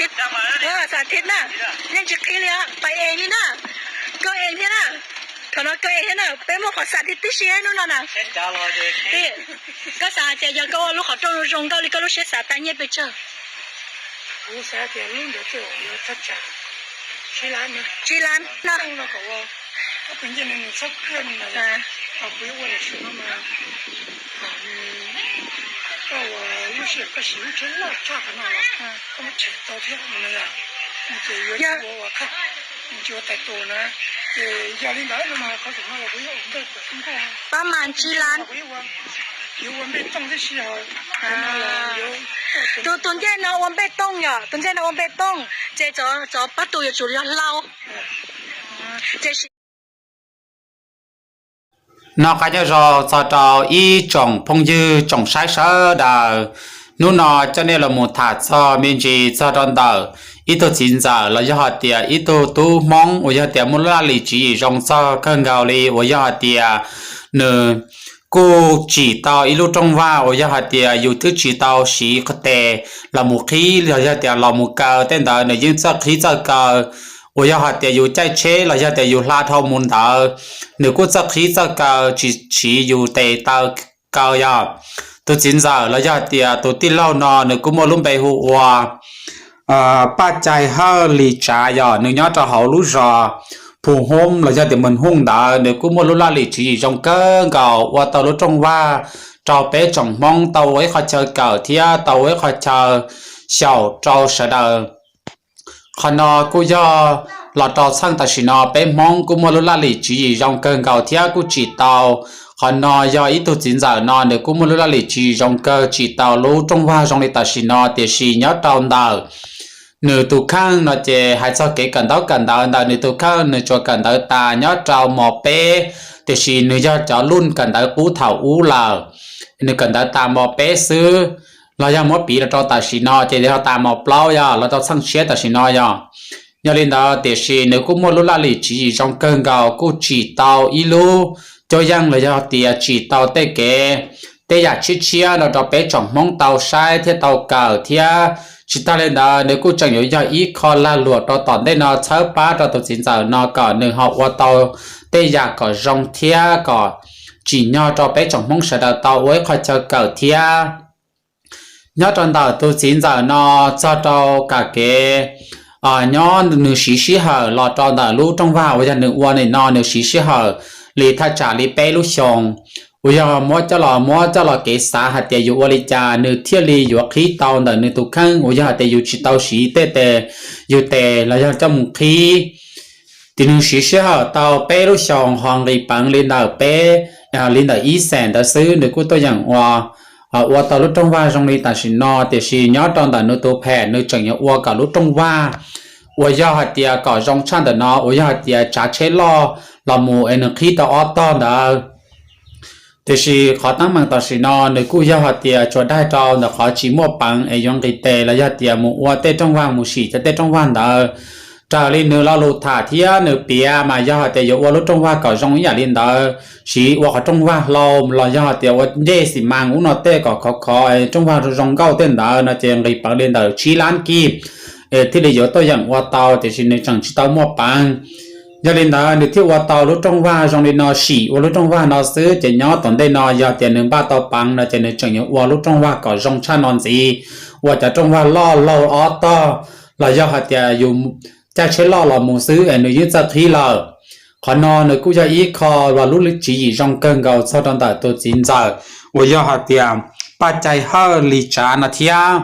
Xav thiab na, yeej tsis qhib li, pais ees li na, koj ees thiab na, thaum no koj ees thiab na, peb muaj qhov xav thiab tib si hnub no na. Koj xav tias yog koj ua lub qhov rooj zoo nkauj li koj lub siab xav tag nyiaj pes tsawg? Tsib lab no. Pab mas tsib lab. Tus, tus ncej no ua npej tooj yom, tus ncej no ua npej tooj, ces cov pab tu yuav tsum yog hlau. Noj qab nyob zoo txog rau ib tsoom phooj ywg tsoom saib sawv daws. Hnub no coj nej los mus tham txog me ntsis txog rau ntawm ib tug txiv ntxawm los yog hais tias ib tug tub Hmoob uas yog tias muaj lub laj lim tswv yim zoo txog kawg nkaus li uas yog hais tias nws kuj tsim tau ib lub rooj vag uas yog hais tias yus twb tsis tau siv tes los mus qhib los yog tias los mus kaw tej ntawd nws yeej txawj qhib txawj kaw. Uas yog hais tias yus caij tsheb los yog tias yus hla dhau mus ntawd, nws kuj txawj qhib txawj kaw tsis siv yus tes taw kaw yog. Tus txiv ntxawm los yog hais tias tus tij laug no nws kuj muaj lub npe hu ua Paj Cai Hawj Lis Tsav yog nws nyob rau hauv lub zos Phu Hoob los yog tias Moos Hooj ntawd, nws kuj muaj lub laj lim tswv yim zoo kawg nkaus ua tau lub rooj vag rau peb tsoom Hmoob tau ua ib qho chaw kawm thiab tau ua ib qho chaw xyaum rau sawv daws. Qhov no kuj yog los rau txheej tam sim no peb Hmoob kuj muaj lub laj lim tswv yim zoo kawg nkaus thiab kuj tsim tau. Qhov no yog ib tug txiv ntxawm no nws kuj muaj lub laj lim tswv yim zoo kawg tsim tau lub rooj vag zoo li tam sim no, tiam sis nyob rau ntawm nws tus kheej no ces hais txog kev kawm ntaub kawm ntawv ntawm nws tus kheej, nws tsuas kawm ntawv tas nyob rau mos peb, tiam sis nws yog cov luj kawm ntawv qub thaum ub lawm. Nws kawm ntawv tas mos peb xwb, los yog muab piv los rau tam sim no ces yog tas mos plaub yog los rau txheej tshiab tam sim no yog. Yog li ntawd tiam sis nws kuj muaj lub laj lim tswv yim zoo kawg nkaus, kuj tsim tau ib lub cuab yeej los yog tias tsim tau tej kev, tej yam tshiab tshiab no rau peb tsoom Hmoob tau saib thiab tau kawm thiab. Tsis tag li ntawd nws kuj tseem yuav yog ib qho lag luam rau tom ntej no txhawb pab rau tus txiv ntxawm no kom nws ho ua tau tej yam kom zoo thiab kom tsim nyog rau peb tsoom Hmoob sawv daws tau ua ib qho chaw kawm thiab. Nyob rau ntawm tus txiv ntxawm no txog rau kam kev nyob nws siv sij hawm los rau ntawm lub rooj vag uas yog nws ua nim no nws siv sij hawm li thaj tsam li peb lub xyoos, uas yog muab coj los muab coj los kev xav hais tias yus ua li cas nws thiaj li yuav qhib tau ntawm nws tus kheej uas yog hais tias yus tsis tau siv tej tes, yus tes los yog coj mus qhib. Ces nws siv sij hawm tau peb lub xyoos ho nqis peev li ntawm peb, li ntawm ib xees ntawd xwb nws kuj tuaj yeem ua, ua tau lub rooj vag zoo li tam sim no, tiam sis nyob rau ntawm nws tus phem nws tseem yuav ua kom lub rooj vag uas yog hais tias kom zoo tshaj ntawm no uas yog hais tias tsav tsheb loj los mus es nws qhib tau ob tog ntawd. Tiam sis qhov teeb meem tam sim no nws kuj yog hais tias tsuas daig rau ntawm qhov tsis muaj peev es yuav nqis tes los yog tias mus ua tej rooj vag mus sim cov tej rooj vag ntawd. Raws li nws lo lus tham thiab nws piav mas yog hais tias yuav ua lub rooj vag kom zoo ib yam li ntawd, siv ua qhov rooj vag hlau los yog hais tias ua ncej xi mas ub no tej kom khov khov rooj vag zoo nkauj tej ntawd no ces nqis peev li ntawm tsib lab kij thiaj li yuav tuaj yeem ua tau, tiam sis nws tseem tsis tau muaj peev. Yog li ntawd nws thiaj ua tau lub rooj vag zoo li no, sim ua lub rooj vag no xwb. Ces nyob tom ntej no yog tias nws npaj tau peev no ces nws tseem yuav ua lub rooj vag kom zoo tshaj no ntxiv, ua cov rooj vag loj laug ob tog los yog hais tias yus caij tsheb loj los mus xwb es nws yeej txawj qhib lawm. Qhov no nws kuj yog ib qho uas lub tswv yim zoo kawg nkaus txog rau ntawm tus txiv ntxawm uas yog hais tias Paj Cai Hawj Lis Tsav no thiab.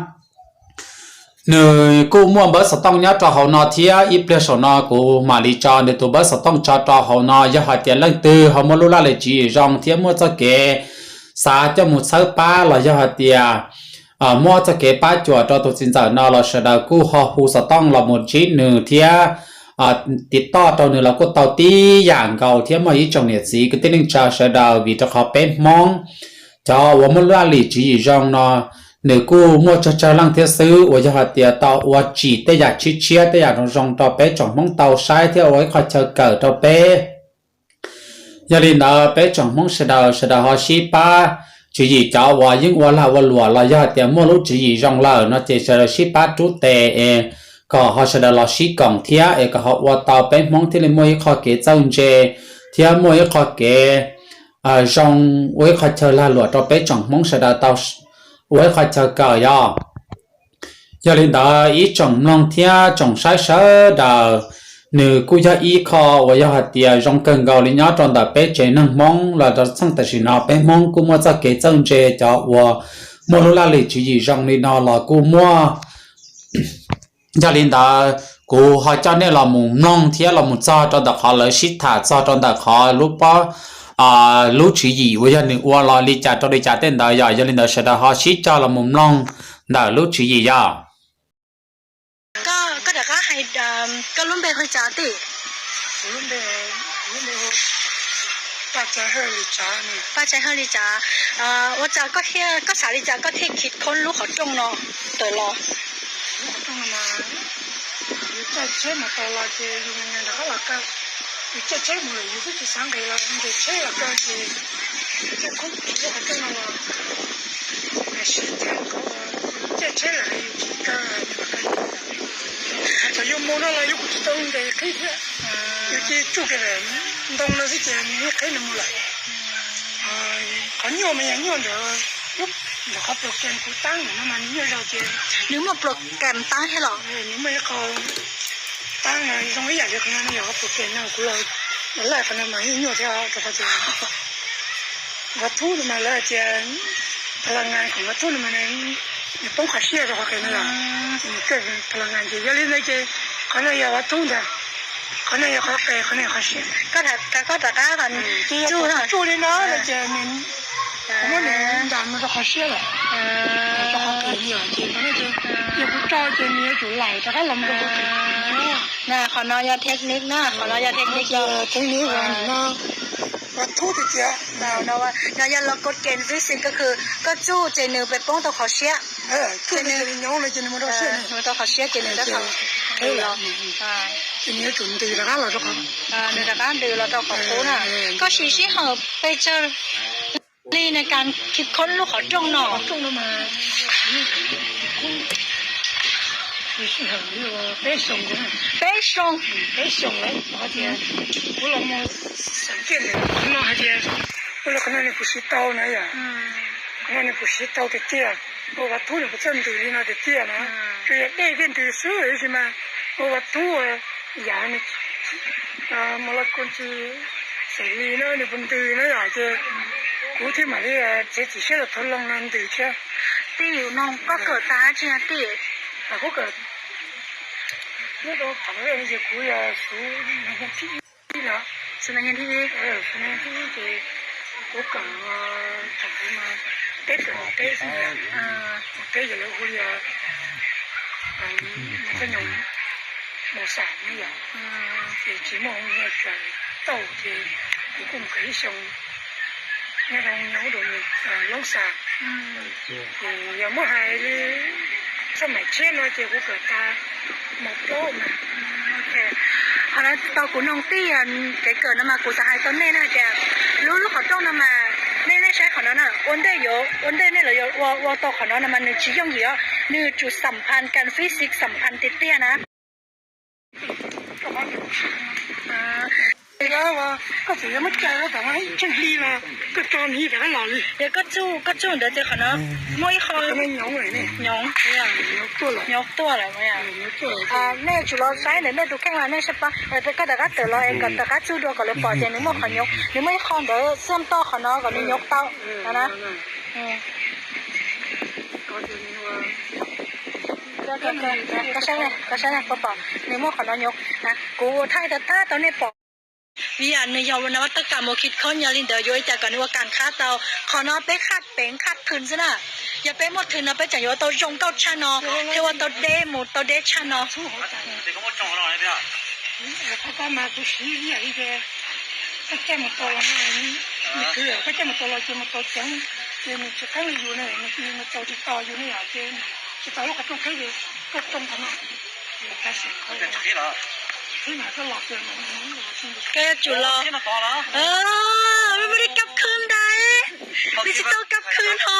Nws kuj muaj npawb xov tooj nyob rau hauv no thiab, ib pliag saum no kuv mam li tso nws tus npawb xov tooj tso rau hauv no. Yog hais tias leej twg ho muaj lub laj lim tswv yim zoo thiab muaj txoj kev xav coj mus txhawb pab los yog hais tias muab txoj kev pab cuam rau tus txiv ntxawm no los sawv daws kuj ho hu xov tooj los mus ntsib nws thiab tiv toj rau nws los kuj tau tib yam nkaus thiab. Muaj ib tsoom niam txiv kwv tij neej tsa sawv daws, vim rau qhov peb Hmoob cov uas muaj lub laj lim tswv yim zoo no nws kuj muaj tsawg tsawg leej thiab xwb uas yog hais tias tau ua tsim tej yam tshiab tshiab tej yam zoo zoo rau peb tsoom Hmoob tau saib thiab ua ib qho chaw kawm rau peb. Yog li ntawd peb tsoom Hmoob sawv daws sawv daws ho sib pab, tswv yim cov uas yeej ua lag ua luam los yog hais tias muaj lub tswv yim zoo lawm no ces sawv daws sib pab rub tes es kom ho sawv daws los sib koom thiab es kom ho ua tau peb Hmoob thiaj li muaj ib qho kev txawj ntse thiab muaj ib qho kev zoo, ua ib qho chaw lag luam rau peb tsoom Hmoob sawv daws tau ua ib qho chaw kawm yog. Yog li ntawd ib tsoom mloog thiab tsoom saib sawv daws, nws kuj yog ib qho uas yog hais tias zoo kawg nkaus li nyob rau ntawm peb tsev neeg Hmoob los rau txheej tam sim no peb Hmoob kuj muaj txoj kev txawj ntse, cov uas muaj lub laj lim tswv yim zoo li no los kuj muaj. Yog li ntawd kuv ho coj nej los mus mloog thiab los mus txog rau ntawm qhov lawv sib tham txog rau ntawm qhov lub pob, lub tswv yim uas yog nws ua los li cas rau li cas tej ntawd yog. Yog li ntawd sawv daws ho sib cog los mus mloog ntawm lub tswv yim yog. Koj rov qab hais koj lub npe hu li cas tij? Paj Tsai Hawj li cas? Ua cas koj xav li cas koj thiaj khij khoob lub qhov rooj no tawm los? Yus caij tsheb mus tau los ces yus rov qab los kaw. Yus caij tsheb mus lawm yus twb tsis xav nqis los nqis tsheb los kaw ces caij khoob lub qhov rooj no los siv txheej, caij tsheb lawm yus tsis kaw, txawm yus mus no los yus kuj tsis tau nqis qhib thiab. Yus cia tsuj kiag ntoo no xwb ces nws qhib nws mus lawm. Qhov nyuaj mas yog nyuaj ntawm, ntawm qhov pluas kas kuv taab no mas nws nyuaj zog ces. Nws muaj pluas kas taab thiab los? Nws muaj ib qho taab no zoo ib yam li qhov no, yog qhov pluas kas no kuv los laij qhov no mas yeej nyuaj thiab rau qhov tias vav thub no mas lawv hais tias pha la ngas khoom vav thub no mas nws poob qhov siab rau qhov qis no los, nws kawj pha la ngas ces yog li ntawd ces qhov no yog vav thub ntag, qhov no yog qhov qis, qhov no yog qhov siab. Koj rov qab tsuj li no ces nws muab nws ntas mus rau qhov siab lawm, rau qhov qis lawm ces qhov no ces yog kuv tso ces nws yuav tsum laim rov qab los mus rau qhov qis. Qhov no yog technique na, qhov no yog technique, technique no vav thub tiag tiag. No yog los kod kas physics ko kws koj tsuj ces nws poob rau qhov siab, ces nws mus rau qhov siab ces nws rov qab los, ces nws yuav tsum ntws rov qab los rau qhov, nws rov qab ntws los rau qhov qub na. Koj siv sij hawm pes tsawg li na kas khij khoob lub qhov rooj no? Peb xyoo, peb xyoo lawm. Kuv los mus xav kiag ntawm qhov no hais tias ua li qhov no nws kuj siv tau na yom, qhov no nws kuj siv tau tiag tiag. Ua vav thub nws kuj txawj ntws li no tiag tiag na, tsuas yog dej thiaj ntws xwb, tab sis mas ua vav thub yam mus los kuj tsis xav li na, nws kuj ntws na yom, ces kuv thiaj mam li txiav txim siab los thov loo no ntws thiab. Tij, yus no koj kawm tag tsi tij? Kuv kawm nyob rau thaum ntawd ces kuv yog xub nas yog thib ib no, xub nas yog thib ib, xub nas yog thib ib ces kuv kawm thaum ntawd mas peb kawm mos peb xwb, mos peb ces lawv hu li mos peb nyoos, mos xam no yom, ces tsis muaj hoo nyiaj tsaws tauj ces kuv kuj mus kawm ib xyoo nyob rau nyob ub rau Loob Xam. Ces yog muab hais li xab maim tshiab no ces kuv kawm tas mos plaub mas. Qhov no tau kuv noog tij kev kawm no mas kuv xav hais tau nej na tias lub lub qhov rooj no mas nej nej saib qhov no na, ua ntej yuav ua ntej nej los yuav ua ua tau qhov no no mas nws tsis yooj yim os, nws tsum xam phas kas physics xam phas tiag tiag na. Koj txawm yuav muab cais los tam no ib tsheej hli los koj tso nws rov qab los li. Yog koj tsuj, koj tsuj ntawd ces qhov no muaj ib qho nyoov, nyoov tuaj lawm. Nej tsum los saib ntawm nej tus kheej los nej saib pab, koj rov qab tawm los es kom rov qab tsuj dua kom lawv pom tias nws muaj qhov nyoov, nws muaj ib qho ntawd xwb toj qhov no kom nws nyoov tau no na. Koj saib, koj saib, koj pom nws muaj qhov no nyoov, kuv ua thaij tau tab tau nej pom. Vim yam nws yog ua no tab kam mus khij khoob nyob li ntawd yuav ua cas kom nws ua kam qhab tau. Qhov no peb qhaj peev qhaj phwm xwb na. Yog peb muaj thwm no peb tseem yuav ua tau zoo nkauj tshaj no thiab ua tau deb mus tau deb tshaj no. Koj caij mus tau los, koj caij mus tau los ces mus tau ceev, ces nws tsis qeeb li yus ne, nws tau tsis tau yus ne yom, ces tsis tau lub qhov rooj qhib ces koj rooj qhov no. Koj yuav tsum los. Muaj li kab khw ntag, nws tsis tau kab khw no.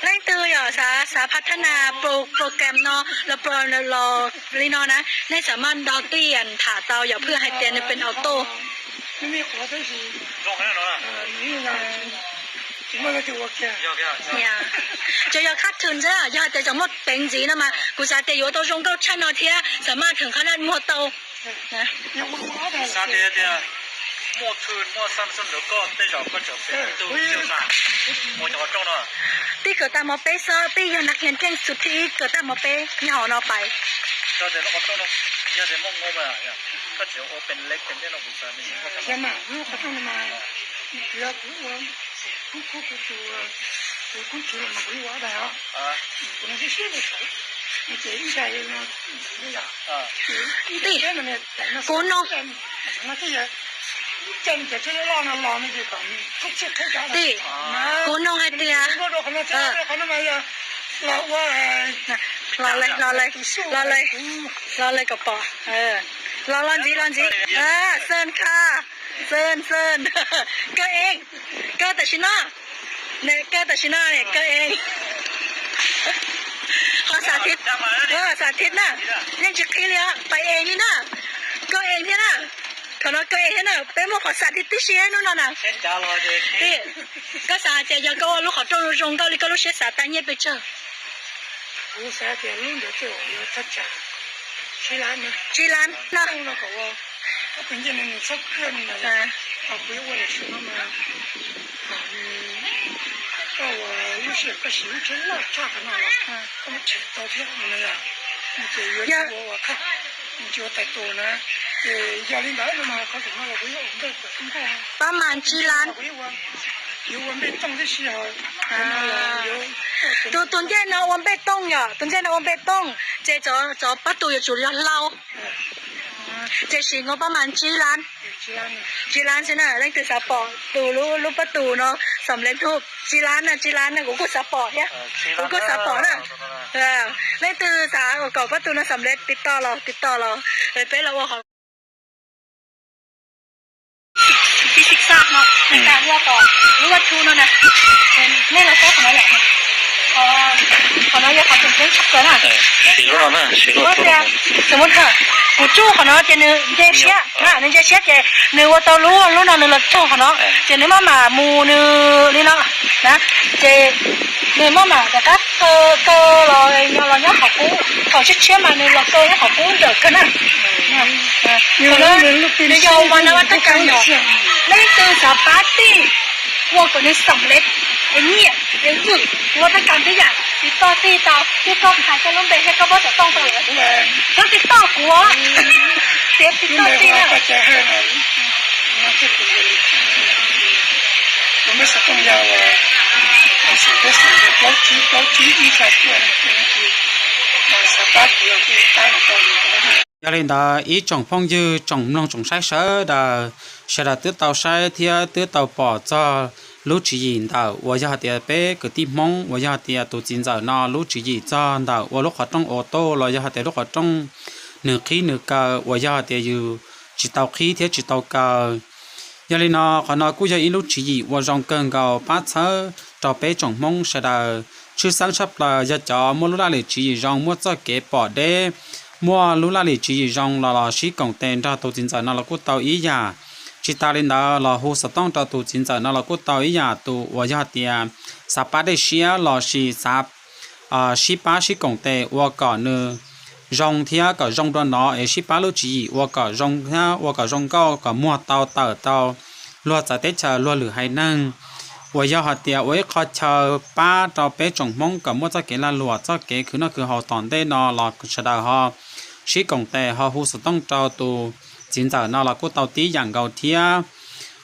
Leej twg yog xav, xav pha thab nas program no los, li no na, nej xam maj nto tij tham tau yog phwj hais tias nws pes auto. Tsuas yog khab thwm xwb, yog hais tias tseem muaj peev ntxiv no mas kuv xav tias yuav tau zoo nkauj tshaj no thiab xam maj theem qhov no muag tau. Tij kawm tag mos peb xwb, tij yog nas qhias nkeej xus thib ib kawm tag mos peb nyob hauv no pais. Tij, kuv nug, tij, kuv nug hais tias, los, los, los kom pom, los, los ntxiv, los ntxiv, xeem kha, xeem, xeem, kawg ev, kawg tam sim no, kawg tam sim no, kawg ev. Qhov xav thib, xav thib na, yeej tsis qhib li os, pais ev li na, kawg ev thiab na. Thaum no kawg ev thiab na, peb muaj qhov xav thib tib si hnub no na. Tij, koj xav hais tias yog koj ua lub qhov rooj zoo nkauj li koj lub siab xav tag nyiaj pes tsawg? Kuv xav tias lub ntawd tej zaum yuav thaj tsam tsib lab na. Tsib lab no. Rooj no kom ua, koj tus ncej no nws txhob kawg no mas, ho kuv yuav ua lawm xwb no mas, koj ua lub sij hawm koj siv lub tsheb loj tshaj qhov no los koj muab tshem tau thiab no yog, ces yuav tsis ua ua khaj, tsis ua tais tus na. Ces yog li ntawd no mas qhov xwm no los kuv yuav ua ntej kom xwb nkauj. Pab mas tsib lab. Yuav ua npej tooj tib si. Tus, tus ncej no ua npej tooj yom, tus ncej no ua npej tooj, ces cov, cov pab tus yuav tsum yog hlau. Ces siv nkaus pab mas tsib lab. Tsib lab xwb na, leej twg xav pom tus lub, lub pab tus no xam lev hnub tsib lab na, tsib lab na, kuv kuj xav pom thiab. Kuv kuj xav pom na. Leej twg xav kom pab tus no xam lev tiv toj los, tiv toj los, peb los ua qhov Physics no, tas ua kom lub vaj thu no na, nej los saib qhov no yom. Qhov no yog qhov tseem ceeb tshaj plaws na. Tias, xws li kuv tsuj qhov no ces nws nce siab, nws nce siab ces nws ua tau lub, lub no nws los raug qhov no, ces nws maj mam mus nws li no na, ces nws maj mam rov qab kaw, kaw los, los nyob qhov qub, thaum tshiab tshiab mas nws los kaw nyob qhov qub ntawm kawg na. Nws yog mas no vaj taj kas yom, leej twg xav pab tij ua kom nws xam lev nyiaj es vwm ua taj kas tib yam, tiv toj tij tau, tij toj hais koj lub npe thiab koj paub xov tooj tau lawm, koj tiv toj kuv, tias tiv toj tij na. Yog li ntawd ib tsoom phooj ywg tsoom mloog tsoom saib sawv daws, sawv daws twb tau saib thiab twb tau pom txog lub tswv yim ntawm uas yog hais tias peb kwv tij Hmoob uas yog hais tias tus txiv ntxawm no lub tswv yim txog ntawm ua lub qhov rooj ua tau los yog hais tias lub qhov rooj nws qhib nws kaw uas yog hais tias yus tsis tau qhib thiab tsis tau kaw. Yog li no qhov no kuj yog ib lub tswv yim ua zoo kawg nkaus pab txhawb rau peb tsoom Hmoob sawv daws. Tshwj xeeb tshaj plaws yog cov muaj lub laj lim tswv yim zoo, muaj txoj kev pom deb, muaj lub laj lim tswv yim zoo los los sib koom tes nrog tus txiv ntxawm no los kuj tau ib yam. Tsis tas li ntawd los hu xov tooj rau tus txiv ntxawm no los kuj tau ib yam. Tus uas yog hais tias xav pab dej siab los sis xav sib pab sib koom tes ua kom nws zoo thiab kom zoo dua no es sib pab lub tswv yim ua kom zoo thiab ua kom zoo nkauj kom muag tau tawm tau luag txawv teb chaws luag lwm haiv neeg uas yog hais tias ua ib qho chaw pab rau peb tsoom Hmoob kom muaj txoj kev lag luam txoj kev khwv noj khwv haus tom ntej no los sawv daws ho sib koom tes ho hu xov tooj rau tus txiv ntxawm no los kuj tau tib yam nkaus thiab.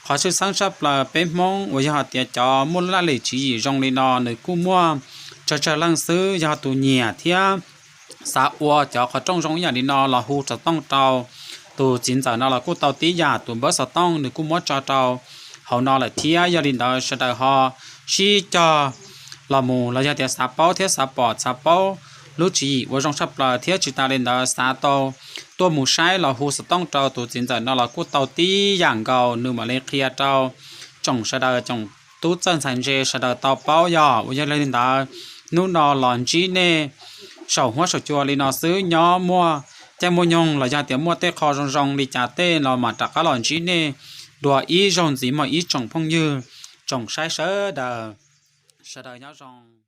Qhov tshwj xeeb tshaj plaws peb Hmoob uas yog hais tias cov muaj lub laj lim tswv yim zoo li no nws kuj muaj tsawg tsawg leej xwb, yog tus nyiam thiab xav ua cov qhov rooj zoo ib yam li no los hu xov tooj rau tus txiv ntxawm no los kuj tau tib yam. Tus npawb xov tooj nws kuj muab tso rau hauv no lawm thiab. Yog li ntawd sawv daws ho sib cog los mus los yog tias xav paub thiab xav pom xav paub lub tswv yim ua zoo tshaj plaws thiab tsis tas li ntawd xav tau tuaj mus saib los hu xov tooj rau tus txiv ntxawm no los kuj tau tib yam nkaus, nws mam li qhia rau tsoom sawv daws, tsoom tub txawj ntxhais ntse sawv daws tau paub yog. Uas yog li ntawd, hnub no los ntsib nej saum huab saum cua li no xwb, nyob muaj caij muaj nyoog los yog tias muaj tej qho zoo zoo li cas tej los mam rov qab los ntsib nej dua ib zaug ntxiv mog ib tsoom phooj ywg, tsoom saib sawv daws. Sawv daws nyob zoo.